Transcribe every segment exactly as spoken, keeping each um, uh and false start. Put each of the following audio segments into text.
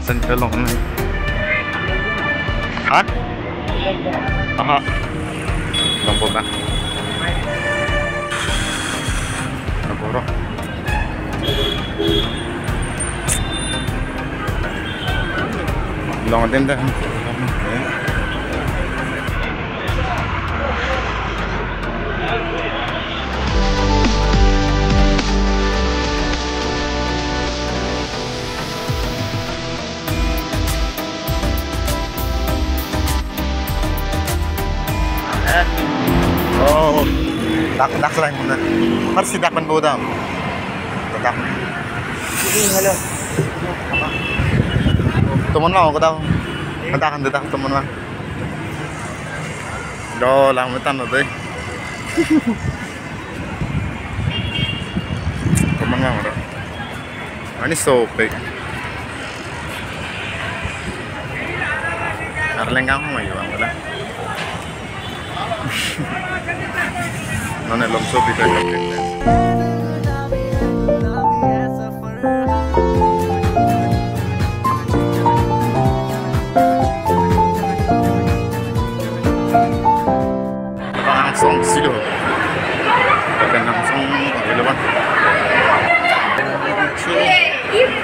Sen kelong ni. Ha? Aha. Longpo ba. Nagoro. Long adim dah. Oh, dak, dak selang mana? Harus dak man bodam. Dak. Hello. Tomon lang ako daw. Dak, dak, tomon lang. Do, lang metan lo deh. Tomon lang ako daw. Ani sopik. Arleng kang hong ayo ang wala. Non ne longso bita kapit. Langsung silo. Pakai langsung available.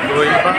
Doi pa.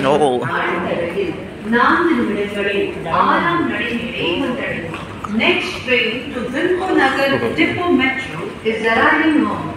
No. Next train to Vimko Nagar Diphu Metro is arriving on